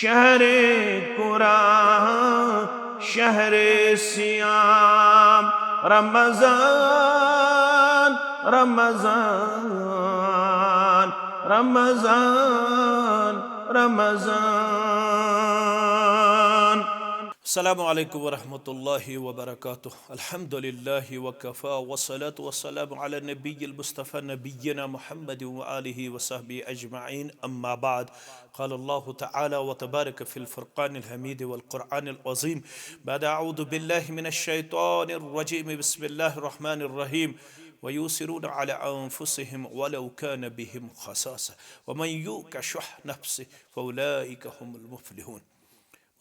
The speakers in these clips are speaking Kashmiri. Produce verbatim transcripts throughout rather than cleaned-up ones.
شهر قرآن، شهر صيام، رمضان، رمضان، رمضان، رمضان. السلام عليكم ورحمة الله وبركاته. الحمد لله وكفى، والصلاة والسلام على النبي المصطفى نبينا محمد وآله وصحبه أجمعين. أما بعد، قال الله تعالى وتبارك في الفرقان الحميد والقرآن العظيم بعد أعوذ بالله من الشيطان الرجيم، بسم الله الرحمن الرحيم، ويؤثرون على أنفسهم ولو كان بهم خصاصة ومن يوق شح نفسه فأولئك هم المفلحون.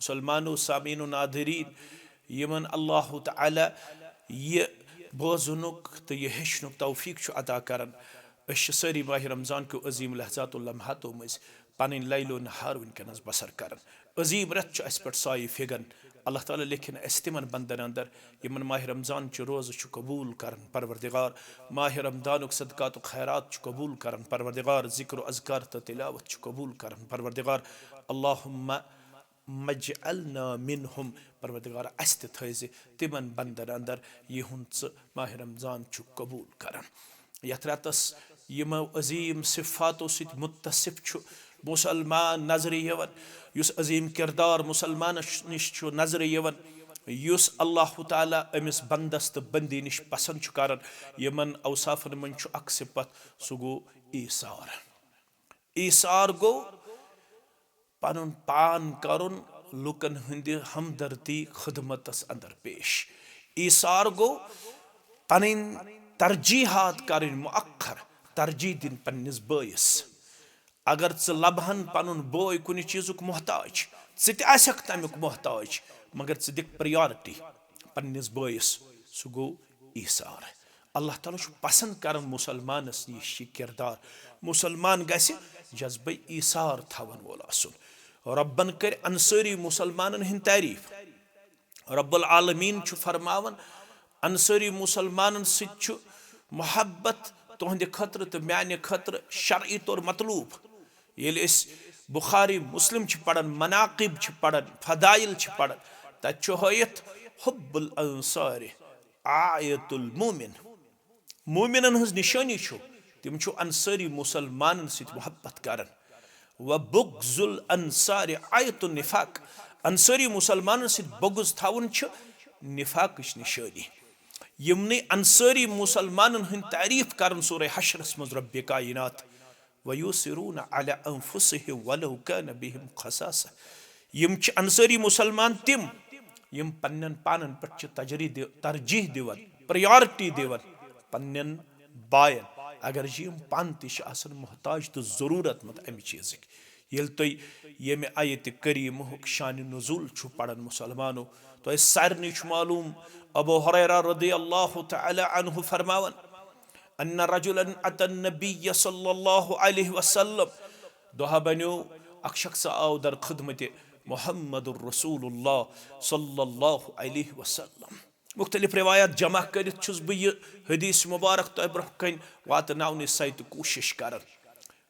مسلمانو، سامعینو، ناظرین، یمن اللہ تعالیٰ یہ بوزنک تہٕ یہ ہیٚچھنک توفیق چھُ عطا کران، أسۍ چھِ سٲری ماہِ رمضان کیو عظیم لحظات و لمحاتو مٔنٛزۍ پنٕنۍ لیل و نہار وٕنکیٚنس بسر کران۔ عظیم رٮ۪تھ چھُ اسہِ پٮ۪ٹھ سایہِ پھِگان۔ اللہ تعالیٰ لیکھِن اسہِ تِمن بندن اندر یمن ماہِ رمضان چہِ روزٕ چھُ قبول کران۔ پروردگار، ماہِ رمضانُک صدقات و خیرات چھُ قبول کران۔ پروردگار، ذکر و اذکار تہٕ تلاوت چھُ قبول کران۔ پروردگار، اللہم مجعلنا منہم، پروردگار، اسہِ تہِ تھٲیزِ تِمن بندن اندر، یِہُنٛد ژٕ ماہِ رمضان چھُکھ قبول کران۔ یتھ رٮ۪تس یِمو عظیم صفاتو سۭتۍ متصف چھُ مسلمان نظرِ یِوان، یُس عظیم کردار مسلمانس نِش چھُ نظرِ یِوان، یُس اللہ تعالیٰ أمِس بندس تہٕ بندی نِش پسند چھُ کران، یِمن اوصافن منٛز چھُ اکھ صفت، سُہ گوٚو ایثار۔ ایثار گوٚو پنُن پان کرُن لوٗکن ہٕنٛدِ ہمدردی خدمتس اندر پیش۔ ایثار گوٚو پنٕنۍ ترجیحات کرٕنۍ مؤخر، ترجیح دِنۍ پننِس بٲیِس۔ اگر ژٕ لبہن پنُن بوے کُنہِ چیٖزُک محتاج، ژٕ تہِ آسکھ تمیُک محتاج، مگر ژٕ دِکھ پریارٹی پننِس بٲیِس، سُہ گوٚو ایثار۔ اللہ تعالیٰ چھُ پسند کران مسلمانس یہِ کردار۔ مسلمان گژھِ جذبہ ایثار تھاون وول آسُن۔ رۄبن کٔرۍ انصٲری مسلمانن ہٕنٛدۍ تعریف۔ رب العالمین چھُ فرماوان، انصٲری مسلمانن سۭتۍ چھُ محبت تُہنٛدِ خٲطرٕ تہٕ میانہِ خٲطرٕ شرعی طور مطلوب۔ ییٚلہِ أسۍ بخاری مسلم چھِ پران، مناقب چھِ پران، فضائل چھِ پران، تتہِ چھُ ہٲیِتھ، حب الانصار آیت المومن۔ مومنن ہٕنٛز نشٲنی چھُ، تِم چھُ انصٲری مسلمانن سۭتۍ محبت کران۔ و بغض الانصار آیت النفاق، انصٲری مسلمانن سۭتۍ بغض تھاوُن چھُ نفاقٕچ نشٲنی۔ یِمنٕے انصٲری مسلمانن ہٕنٛدۍ تعریف کرن سورہ حشرس منٛز رب کائنات، ویؤثرون علی انفسہم ولو کان بہم خصاصہ۔ یِم چھِ انصٲری مسلمان تِم، یِم پننٮ۪ن پانن پٮ۪ٹھ چھِ تجری دِ-، ترجیح دِوان، پریارٹی دِوان پننٮ۪ن باین، اگر زِ یِم پانہٕ تہِ چھِ آسان محتاج تہٕ ضروٗرت مند امہِ چیٖزٕکۍ۔ ییٚلہِ تُہۍ ییٚمہِ آیتِ کریمہُک شانِ نزول چھُو پران مسلمانو، تۄہہِ سارنٕے چھُ معلوم، ابو ہریرہ رضی اللہ تعالیٰ عنہ فرماوان، ان رجلا اتى النبي صلى الله عليه وسلم، دۄہ بنیو اکھ شخص آو در خدمت محمد رسول اللہ صلی اللہ علیہ وسلم۔ مختلف روایات جمع کٔرِتھ چھُس بہٕ یہِ حدیث مبارک تۄہہِ برونٛہہ کنہِ واتناونٕچ سعی تہٕ کوٗشش کران۔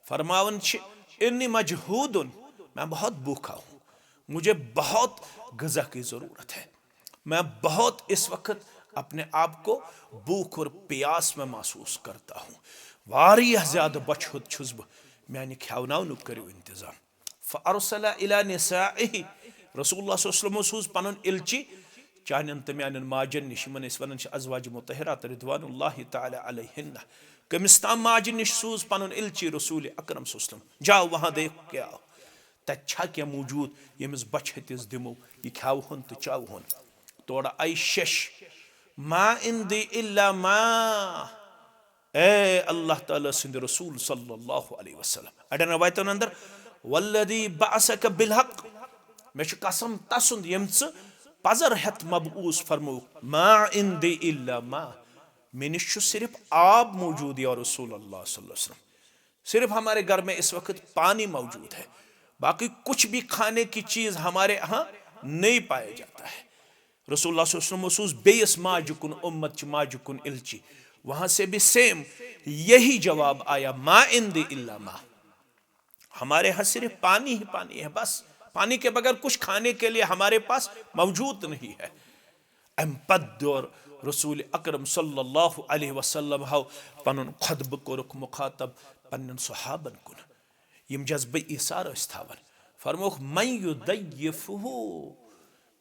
فرماوان چھِ، انی مجہود، میں بہت بھوکا ہوں، مجھے بہت غذا کی ضرورت ہے، میں بہت اس وقت اپنے آپ کو بھوک اور پیاس میں محسوس کرتا ہوں، واریاہ زیادٕ بۄچھِ ہوٚت چھُس بہٕ، میانہِ کھیاوناونُک کٔرِو انتظام۔ فارسل الی نسائہ، رسول اللہ صلی اللہ علیہ وسلم سوٗز پنُن الچی چانٮ۪ن تہٕ میانٮ۪ن ماجن نِش، یِمن أسۍ ونان چھِ ازواج مطہرات رضوان اللہ تعالیٰ علیہن۔ کٔمِس تام ماجہِ نِش سوٗز پنُن الچی رسول اکرم صلی اللہ علیہ وسلم، جاؤ وہاں دیکھو کیا ہو، تتہِ چھا کینٛہہ موجود ییٚمِس بۄچھِ ہتِس دِمو، یہِ کھیاوہون تہٕ چاوہون۔ تورٕ آیہِ شیٚش، ما عندی الا ما، اے اللہ تعالیٰ سٕنٛدِ رسول صلی اللہ علیہ وسلم۔ اڑٮ۪ن روایتن اندر، والذی بعثک بالحق، مےٚ چھُ قسم تسُنٛد ییٚمۍ ژٕ پزر ہٮ۪تھ مبعوث فرمووُکھ، ما عندی الا ما، مےٚ نِش چھُ صرف آب موجود یا رسول اللہ صلی اللہ علیہ وسلم، صرف ہمارے گھر میں اس وقت پانی موجود ہے، باقی کچھ بھی کھانے کی چیز ہمارے یہاں نہیں پایا جاتا ہے۔ رسول اللہ صلی اللہ علیہ وسلم اوس بیٚیِس ماجہِ کُن، اُمت چہِ ماجہِ کُن الچی۔ وہاں سے بھی سیم یہی جواب آیا، ما عندی الا ما، ہمارے یہاں صرف پانی ہی پانی ہے، بس پانی کے بغیر کچھ کھانے کے لیے ہمارے پاس موجود نہیں ہے۔ امہِ پتہٕ دیُت رسول اکرم صلی اللہ علیہ وسلم ہو پنُن خطبہٕ کوٚرُکھ مخاطب پننٮ۪ن صحابن کُن، یِم جذبہٕ ایثار ٲسۍ تھاوان۔ فرمووُکھ، "من یضیفہ"،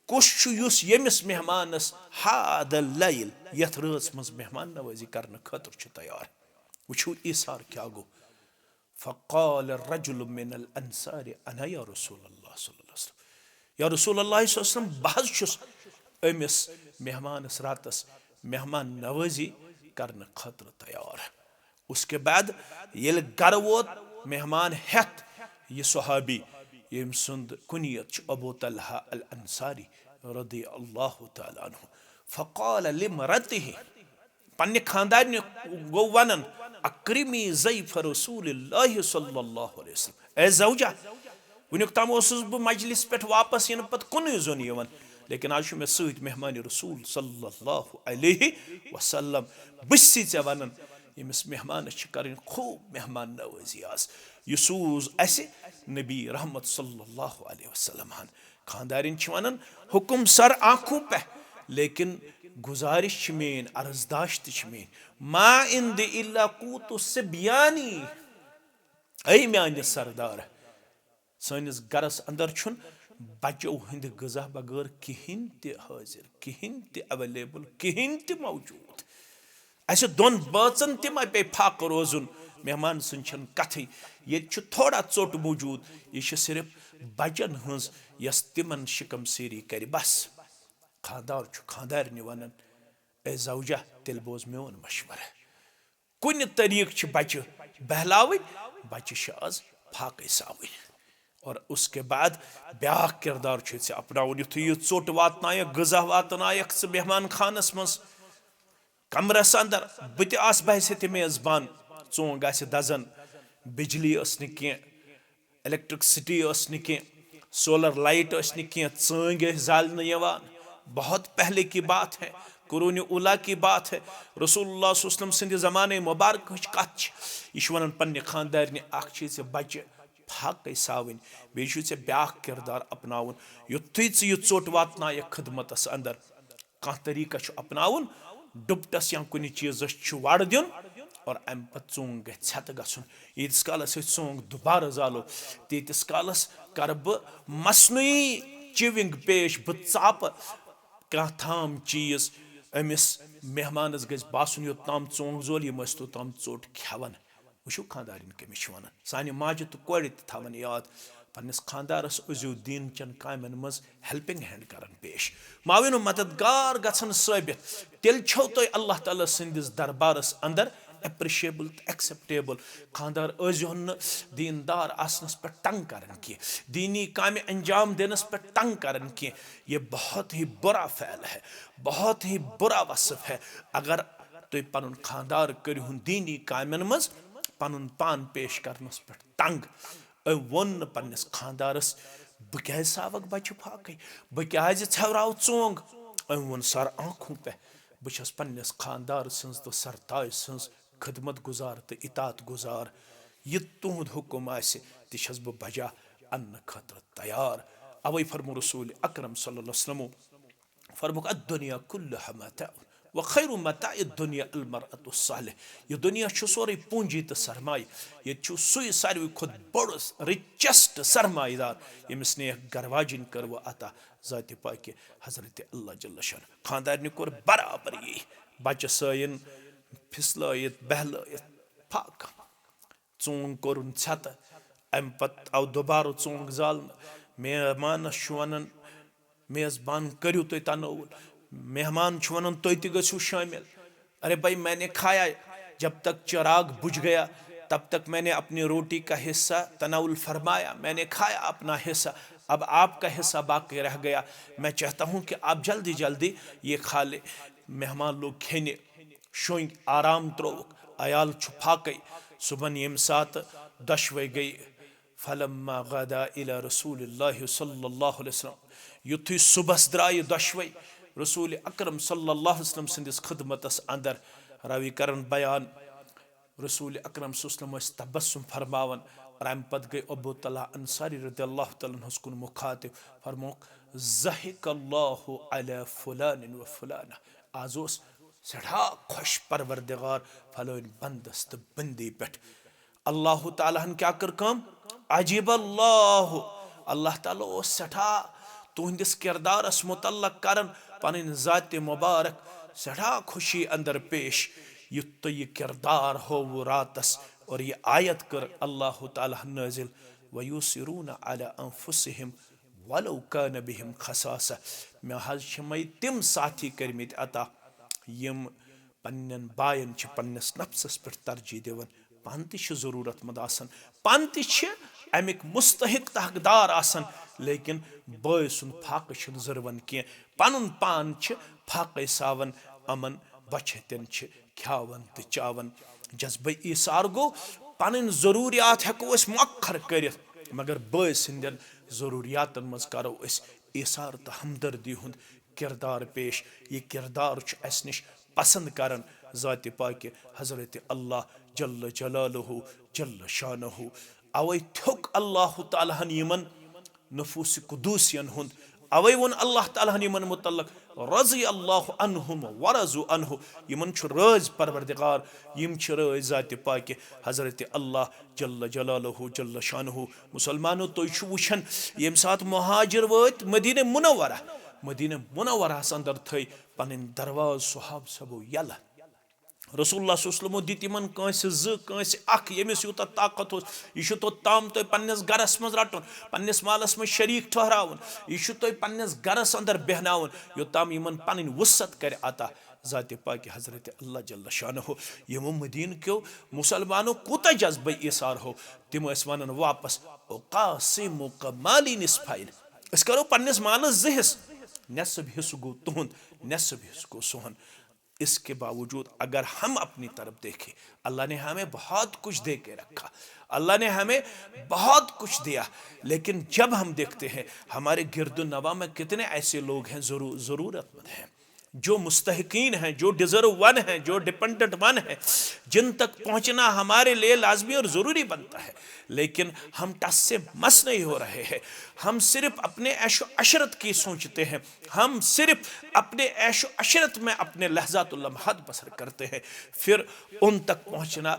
کُس چھُ یُس ییٚمِس مہمانس ہاد اللیل، یتھ رٲژ منٛز مہمان نوازی کرنہٕ خٲطرٕ چھُ تیار؟ وٕچھِو ایثار کیٛاہ گوٚو۔ فقال رجل من الانصار، "انا یا رسول اللہ صلی اللہ علیہ وسلم، یا رسول اللہ صلی اللہ علیہ وسلم، بہٕ حظ چھُس أمِس مہمانس راتس مہمان نوازی کرنہٕ خٲطرٕ تیار۔" اس کے بعد ییٚلہِ گرٕ ووت مہمان ہٮ۪تھ یہِ صحابی، ییٚمۍ سُنٛد کنیت چھُ ابو طلحہ الانصاری رضی اللہ تعالیٰ عنہ، فقال لامرأته، پننہِ خاندارنہِ گوٚو ونان، "اکرمی ضیف رسول اللہ صلی اللہ علیہ وسلم"، اے زوجہ، وٕنیُک تام اوسُس بہٕ مجلس پٮ۪ٹھ واپس یِنہٕ پتہٕ کُنُے زوٚن یِوان، لیکن آز چھُ مےٚ سۭتۍ مہمان رسول صلی اللہ علیہ وسلم، بہٕ چھُسے ژےٚ ونان، ییٚمِس مہمانس چھِ کرٕنۍ خوب مہمان نوازی آز۔ یہِ سوٗز اسہِ نبی رحمت صلی اللہ علیہ وسلم ہن۔ خاندارِنۍ چھِ ونان، "حکم سر آنکھوں پہ، لیکن گزارش چھِ میٲنۍ، عرضداشت چھِ میٲنۍ، ما عندی الا قوت صبیانی، اے میانہِ سردار، سٲنِس گرس اندر چھُنہٕ بچو ہٕنٛدِ غذا بغٲر کِہیٖنۍ تہِ حٲضِر، کِہیٖنۍ تہِ اویلیبل، کِہیٖنۍ تہِ موجود۔ اسہِ دۄن بٲژن تہِ ما پیٚیہِ فاقہٕ روزُن؟ مہمان سٕنٛز چھَنہٕ کتھٕے۔ ییٚتہِ چھُ تھوڑا ژوٚٹ موجود، یہِ چھِ صرف بچن ہٕنٛز، یۄس تِمن شِکم سیری کرِ بس۔" خاندار چھُ خاندارنہِ ونان، "اے زوجہ، تیٚلہِ بوز میون مشورٕ۔ کُنہِ طریقہٕ چھِ بچہِ بہلاوٕنۍ، بچہِ چھِ آز فاقے ساوٕنۍ۔" اور اس کے بعد بیاکھ کردار چھُ ژےٚ اپناوُن۔ یُتھُے یہِ ژوٚٹ واتنایکھ، غذا واتنایکھ ژٕ مہمان خانس منٛز، کمرس اندر، بہٕ تہِ آسہٕ، بہٕ آسہٕ تہِ میزبان، ژونٛگ آسہِ دزان، بجلی ٲس نہٕ کینٛہہ، الیکٹرکسٹی ٲس نہٕ کینٛہہ، سولر لائٹ ٲس نہٕ کینٛہہ، ژٲنٛگۍ ٲسۍ زالنہٕ یِوان۔ بہت پہلے کی بات ہے، قرون اولا کی بات ہے۔ رسول اللہ صلی اللہ علیہ وسلم سٕنٛدِ زمانہٕ مبارکٕچ کتھ چھِ۔ یہِ چھُ ونان پننہِ خاندارنہِ، اکھ چھِ ژےٚ بچہِ فاقے ساوٕنۍ، بیٚیہِ چھُ ژےٚ بیاکھ کردار اپناوُن۔ یُتھُے ژٕ یہِ ژوٚٹ واتنایکھ خدمتس اندر، کانٛہہ طریقہ چھُ اپناوُن، ڈُپٹس یا کُنہِ چیٖزس چھُ وَڑ دیُن اور اَمہِ پتہٕ ژونٛگ گژھِ ژھٮ۪تہٕ گژھُن۔ ییٖتِس کالس أسۍ ژونٛگ دُبارٕ زالو، تیٖتِس کالس کرٕ بہٕ مصنوعی چِوِنگ پیش، بہٕ ژاپہٕ کانٛہہ تھام چیٖز۔ أمِس مہمانس گژھِ باسُن، یوٚت تام ژونٛگ زول، یِم ٲسۍ توٚت تام ژوٚٹ کھٮ۪وان۔ وٕچھِو خاندارِنۍ کٔمِس چھِ وَنان۔ سانہِ ماجہِ تہٕ کورِ تہِ تھاوان یاد، پنٛنِس خاندارس ٲسۍزیو دیٖن چٮ۪ن کامٮ۪ن منٛز ہیلپنگ ہینڈ کران پیش۔ معاون و مددگار گژھن ثٲبت، تیٚلہِ چھو تۄہہِ اللہ تعالیٰ سٕنٛدِس دربارس اندر اپریشیبل تہٕ ایکسیپٹیبل۔ خاندار ٲسۍزیون نہٕ دیٖندار آسنس پٮ۪ٹھ تنگ کران کینٛہہ، دیٖنی کامہِ انجام دِنس پٮ۪ٹھ تنگ کران کینٛہہ۔ یہ بہت ہی برا فعل ہے، بہت ہی برا وصف ہے۔ اگر تُہۍ پنُن خاندار کٔرِہُن دیٖنی کامٮ۪ن منٛز پنُن پان پیش کرنس پٮ۪ٹھ تنگ۔ أمۍ ووٚن نہٕ پننِس خاندارس، "بہٕ کیازِ ساوکھ بچہِ فاقے؟ بہٕ کیازِ ژھٮ۪وراو ژونٛگ؟" أمۍ ووٚن سر آنکھوں پہ، "بہٕ چھَس پننِس خاندار سٕنٛز تہٕ سرتاج سٕنٛز خدمت گزار تہٕ اطاعت گزار۔ یہِ تُہُنٛد حکم آسہِ، تہِ چھَس بہٕ بجا اننہٕ خٲطرٕ تیار۔" اوے فرمو رسول اکرم صلی اللہ علیہ وسلمو، فرموک، "الدنیا کلها متاع و خیر متاع الدنیا المرأة الصالح۔" یہِ دُنیا چھُ سورُے پوٗنٛجی تہٕ سرمایہِ۔ ییٚتہِ چھُ سُے ساروی کھۄتہٕ بوٚڑ، ریچسٹ سرمایہِ دار، ییٚمِس نیک گرواجِنۍ کٔروٕ عطا ذاتِ پاکہِ حضرت اللہ جل شانہ۔ خاندارنہِ کوٚر برابر یی، بچہٕ سٲیِن پھِسلٲیِتھ، بہلٲیِتھ، پھاکھ۔ ژونگ کوٚرُن ژھٮ۪تہٕ۔ اَمہِ پتہٕ آو دوبارٕ ژونگ زالنہٕ۔ مہمانس چھُ وَنان، "میزبان، کٔرِو تُہۍ تناوُل۔" مہمان چھُ وَنان، "تُہۍ تہِ گٔژھِو شٲمِل۔" "ارے بھائی، میں نے کھایا، جب تک چراغ بجھ گیا، تب تک میں نے اپنی روٹی کا حصہ تناول فرمایا، میں نے کھایا اپنا حصہ، اب آپ کا حصہ باقی رہ گیا، میں چاہتا ہوں کہ آپ جلدی جلدی یہ کھا لیں۔" مہمان لوگ کھینے، شونگۍ آرام ترووُکھ، عیال چھُ فاقے۔ صبحن ییٚمہِ ساتہٕ دۄشوے گٔے، فلما غدا الى رسول اللہ صلی اللہ علیہ وسلم، یُتھُے صبحس درٛایہِ دۄشوے رسول اکرم صلی اللہ علیہ وسلم سٕنٛدِس خدمتس اندر، راوی کرن بیان، رسول اکرم صلی اللہ علیہ وسلم ٲسۍ تبسم فرماوان، اور امہِ پتہٕ گٔے ابو طلحہ انصاری رضی اللہ تعالیٰ عنہس کُن مخاطب، فرموکھ، "ضحک اللہ علی فلان و فلانہ"، آز اوس سٮ۪ٹھاہ خۄش پروردگار فلٲنۍ بندس تہٕ بندی پٮ۪ٹھ۔ اللہ تعالیٰ ہن کیٛاہ کٔر کٲم؟ عجیب اللہ، اللہ تعالیٰ اوس سٮ۪ٹھاہ تُہنٛدِس کردارس متعلق کران پنٕنۍ ذات مبارک سٮ۪ٹھاہ خوشی اندر پیش، یُتھ تۄہہِ یہِ کردار ہووُ راتس اور یہِ آیت کٔر اللہ تعالیٰ ہن نٲزِل، "ویوسرون علی انفسہم ولو کان بہم خصاصہ"، مےٚ حظ چھِ مے تِم ساتھی کٔرمٕتۍ عطا یِم پننٮ۪ن باین چھِ پننِس نفسس پٮ۪ٹھ ترجیح دِوان، پانہٕ تہِ چھِ ضروٗرت مند آسان، پانہٕ تہِ چھِ اَمِکۍ مستحق تہٕ حقدار آسان، لیکن بٲے سُنٛد فاقہٕ چھُنہٕ زٕروان کینٛہہ، پنُن پان چھِ فاقے ساوان، یِمن بۄچھِ ہتٮ۪ن چھِ کھیاوان تہٕ چاوان۔ جذبہ ایثار گوٚو پنٕنۍ ضروٗریات ہٮ۪کو أسۍ مۄخر کٔرِتھ، مگر بٲے سٕنٛدٮ۪ن ضروٗریاتن منٛز کرو أسۍ ایثار تہٕ ہمدردی ہُنٛد کردار پیش۔ یہِ کردار چھُ اَسہِ نِش پسند کران ذاتِ پاکہِ حضرت اللہ جل جلالہ جل شانہ۔ اوے تھوٚک اللہ تعالیٰ ہن یِمن نفوس قدوسین ہُنٛد، اوے ووٚن اللہ تعالیٰ ہن یِمن متعلق، "رضی اللہ عنہم ورضوا عنہ"، یِمن چھُ رٲضۍ پروردگار، یِم چھِ رٲضۍ ذاتِ پاکہِ حضرت اللہ جل جلالہ جل شانہ۔ مسلمانو، تُہۍ چھِو وٕچھان، ییٚمہِ ساتہٕ مہاجر وٲتۍ مدینہ منورہ، مدینہ منورہس اندر تھٲے پنٕنۍ دروازٕ صحابہٕ صٲبو یلہٕ۔ رسول اللہ صلی اللہ علیہ وسلمو دِتۍ یِمن کٲنٛسہِ زٕ، کٲنٛسہِ اکھ، ییٚمِس یوٗتاہ طاقت اوس۔ یہِ چھُ توٚتام تۄہہِ پننِس گرس منٛز رٹُن، پننِس مالس منٛز شریٖک ٹھہراوُن۔ یہِ چھُ تۄہہِ پننِس گرس اندر بیہناوُن، یوٚتام یِمن پنٕنۍ وسعت کرِ عطا ذاتِ پاکہِ حضرت اللہ جل شانہ۔ یِمو مدینہ کیو مسلمانو کوٗتاہ جذبہ ایثار ہو، تِم ٲسۍ ونان واپس، "اقاسمک مالی نصفین"، أسۍ کرو پننِس مالس زٕ حصہٕ، نصف حصہٕ گوٚو تُہُنٛد، نصف حصہٕ گوٚو سون۔ اس کے باوجود اگر ہم اپنی طرف دیکھیں، اللہ نے ہمیں بہت کچھ دے کے رکھا، اللہ نے ہمیں بہت کچھ دیا، لیکن جب ہم دیکھتے ہیں ہمارے گرد و نواح میں کتنے ایسے لوگ ہیں ضرو-، ضرورت مند ہیں، جو مستحقین ہیں، جو ڈیزرو ون ہیں، جو ڈیپینڈنٹ ون ہیں، جن تک پہنچنا ہمارے لیے لازمی اور ضروری بنتا ہے، لیکن ہم ٹس سے مس نہیں ہو رہے ہیں۔ ہم صرف اپنے عیش و عشرت کی سوچتے ہیں، ہم صرف اپنے عیش و عشرت میں اپنے لحظات و لمحات بسر کرتے ہیں، پھر ان تک پہنچنا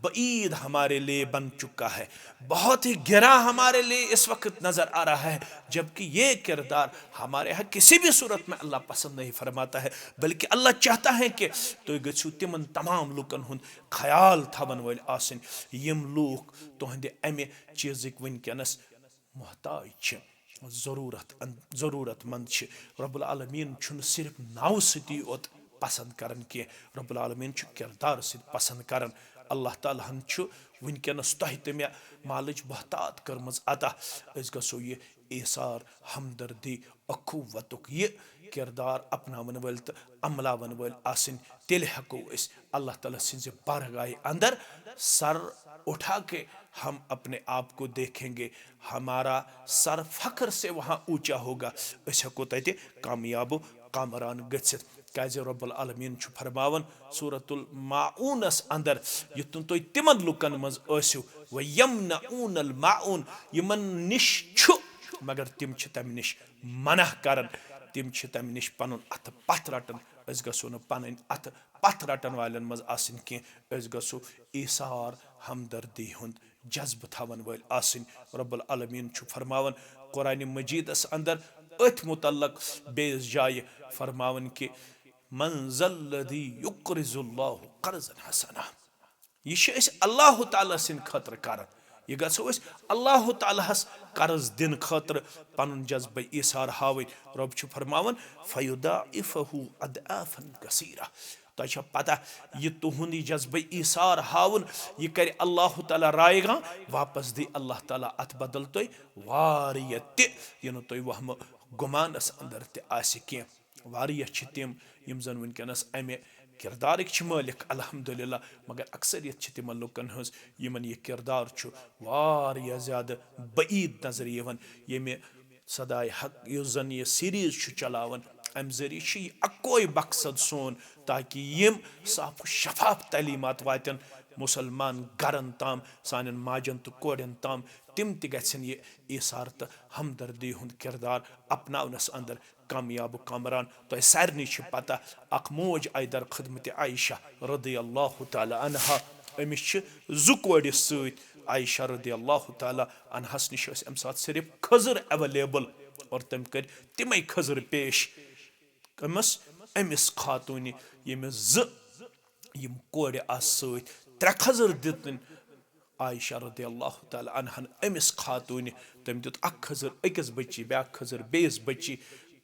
بعید ہمارے لیے بن چکا ہے، بہت ہی گرا ہمارے لیے اس وقت نظر آ رہا ہے، جبکہ یہ کردار ہمارے ہاں کسی بھی صورت میں اللہ پسند نہیں فرماتا ہے، بلکہ اللہ چاہتا ہے کہ تُہۍ گٔژھِو تِمن تمام لُکن ہُنٛد خیال تھاون وٲلۍ آسٕنۍ، یِم لوٗکھ تُہنٛدِ امہِ چیٖزٕکۍ وٕنکیٚنس محتاج چھِ، ضروٗرت ان-، ضروٗرت مند چھِ۔ رب العالمین چھُنہٕ صرف ناوٕ سۭتی یوت پسند کران کینٛہہ، رب العالمین چھُ کردار سۭتۍ پسند کران۔ اللہ تعالیٰ ہن چھُ وٕنکیٚنس تۄہہِ تہٕ مےٚ مالٕچ بہتات کٔرمٕژ عطا۔ أسۍ گژھو یہِ ایثار، ہمدردی، اخوتُک یہِ کردار اپناون وٲلۍ تہٕ عملاون وٲلۍ آسٕنۍ، تیٚلہِ ہٮ۪کو أسۍ اللہ تعالیٰ سٕنٛزِ بارگاہہِ اندر سر اٹھا کے ہم اپنے آپ کو دیکھیں گے، ہمارا سر فخر سے وہاں اونچا ہوگا، أسۍ ہٮ۪کو تتہِ کامیاب و کامران گٔژھِتھ۔ کیازِ رب العالمین چھُ فرماوان سورۃ الماعونس اندر، یُتھ نہٕ تُہۍ تِمن لُکن منٛز ٲسِو، "وَيَمْنَعُونَ الْمَاعُونَ"، یِمن نِش چھُ مگر تِم چھِ تمہِ نِش منع کران، تِم چھِ تمہِ نِش پنُن اتھٕ پتھ رٹان۔ أسۍ گژھو نہٕ پنٕنۍ اتھٕ پتھ رٹن والٮ۪ن منٛز آسٕنۍ کینٛہہ، أسۍ گژھو ایثار، ہمدردی ہُنٛد جذبہٕ تھاون وٲلۍ آسٕنۍ۔ رب العالمین چھُ فرماوان قرآن مجیدس اندر أتھۍ متعلق بیٚیِس جایہِ فرماوان کہِ، "من ذا الذی یقرض اللہ قرضا حسنا"۔ یہِ چھِ أسۍ اللہ تعالیٰ سٕنٛدِ خٲطرٕ کران۔ یہِ گژھو أسۍ اللہ تعالیٰ ہس قرض دِنہٕ خٲطرٕ پنُن جذبہ ایثار ہاوٕنۍ۔ رب چھُ فرماوان، "فیضاعفہ اضعافا کثیرہ"۔ تۄہہِ چھا پتہ، یہِ تُہُنٛد یہِ جذبہ ایثار ہاوُن، یہِ کرِ اللہ تعالیٰ رایگاں، واپس دی اللہ تعالیٰ اتھ بدل تۄہہِ واریاہ تہِ، یہِ نہٕ تۄہہِ وہمہٕ گُمانس اندر تہِ آسہِ کینٛہہ۔ واریاہ چھِ تِم، یِم زن وٕنکیٚنس امہِ کردارٕکۍ چھِ مٲلک، الحمدللہ، مگر اکثریت چھِ تِمن لُکن ہٕنٛز، یِمن یہِ کردار چھُ واریاہ زیادٕ بعید نظرِ یِوان، ییٚمہِ صدائے حق یُس زن یہِ سیریز چھُ چلاوان، امہِ ذٔریعہٕ چھُ یہِ اکوے مقصد سون، تاکہِ یِم صاف و شفاف تعلیمات واتن مُسلمان گرن تام، سانٮ۪ن ماجن تہٕ کورٮ۪ن تام، تِم تہِ گژھن یہِ ایثار تہٕ ہمدردی ہُنٛد کردار اپناونس اندر کامیاب و کامران۔ تۄہہِ سارنٕے چھِ پتہ، اکھ موج آیہِ در خدمت عائشہ رضی اللہ تعالیٰ عنہا، أمِس چھِ زٕ کورِ سۭتۍ۔ عائشہ رضی اللہ تعالیٰ عنہس نِش ٲسۍ اَمہِ ساتہٕ صرف کھٔزٕر ایویلیبل، اور تٔمۍ کٔرۍ تِمے کھٔزٕر پیش۔ کٔمِس؟ أمِس خاتوٗنہِ، ییٚمِس زٕ یِم کورِ آسہٕ سۭتۍ، ترٛےٚ کھٔزٕر دِتٕنۍ عائشہ رضی اللہ تعالیٰ عنہن أمِس خاتوٗنہِ۔ تٔمۍ دیُت اکھ کھٔزٕر أکِس بچی، بیٛاکھ کھٔزٕر بیٚیِس بچی،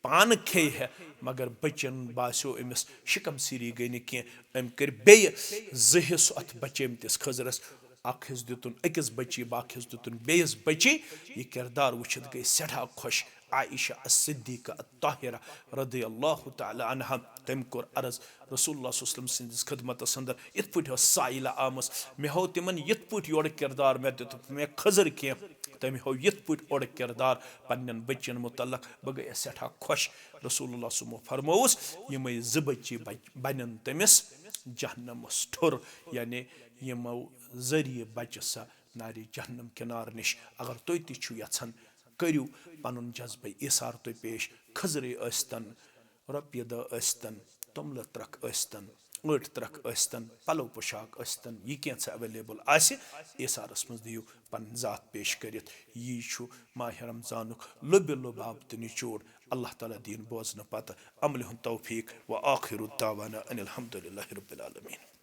پانہٕ کھیٚیہِ ہے، مگر بچن باسیو أمِس شکم سیری گٔے نہٕ کینٛہہ۔ أمۍ کٔرۍ بیٚیہِ زٕ حصہٕ اتھ بچیمتِس کھٔزرس، اکھ حصہٕ دیُتُن أکِس بچی، باقٕے حصہٕ دیُتُن بیٚیِس بچی۔ یہِ کردار وٕچھِتھ گٔے سٮ۪ٹھاہ خۄش عائشہ الصدیقہ الطاہرہ رضی اللہ تعالیٰ عنہا۔ تٔمۍ کوٚر عرض رسول اللہ صلی اللہ علیہ وسلم سٕنٛدِس خدمتس اندر، یِتھ پٲٹھۍ ٲس سائلہ آمٕژ، مےٚ ہوو تِمن یِتھ پٲٹھۍ یورٕ کردار، مےٚ دیُتُکھ مےٚ کھٔزٕر کینٛہہ، تٔمۍ ہوو یِتھ پٲٹھۍ اورٕ کردار پننٮ۪ن بچین متعلق۔ بہٕ گٔیس سٮ۪ٹھاہ خۄش۔ رسول اللہ صلی اللہ علیہ وسلمو فرمووُس، یِمے زٕ بچی بچ-، بنن تٔمِس جہنمس ٹھوٚر، یعنی یِمو ذٔریعہٕ بچہِ سۄ نارِ جہنم کنار نِش۔ اگر تُہۍ تہِ چھِو یژھان، کٔرِو پنُن جذبہٕ ایثار تُہۍ پیش، کھٔزرٕے ٲسۍتن، رۄپیہِ دہ ٲسۍتن، توٚملہٕ ترکھ ٲسۍتن، ٲٹۍ ترکھ ٲسۍتن، پلو پوشاک ٲسۍتن، یہِ کینٛژھا ایویلیبل آسہِ، ایثارس منٛز دِیِو پنٕنۍ ذات پیش کٔرِتھ۔ یی چھُ ماہِ رمضانُک لُبہِ لُباب تہٕ نچوڑ۔ اللہ تعالیٰ دِیِن بوزنہٕ پتہٕ عملہِ ہُنٛد توفیق۔ وآخر دعوانا ان الحمد للہ رب العالمین۔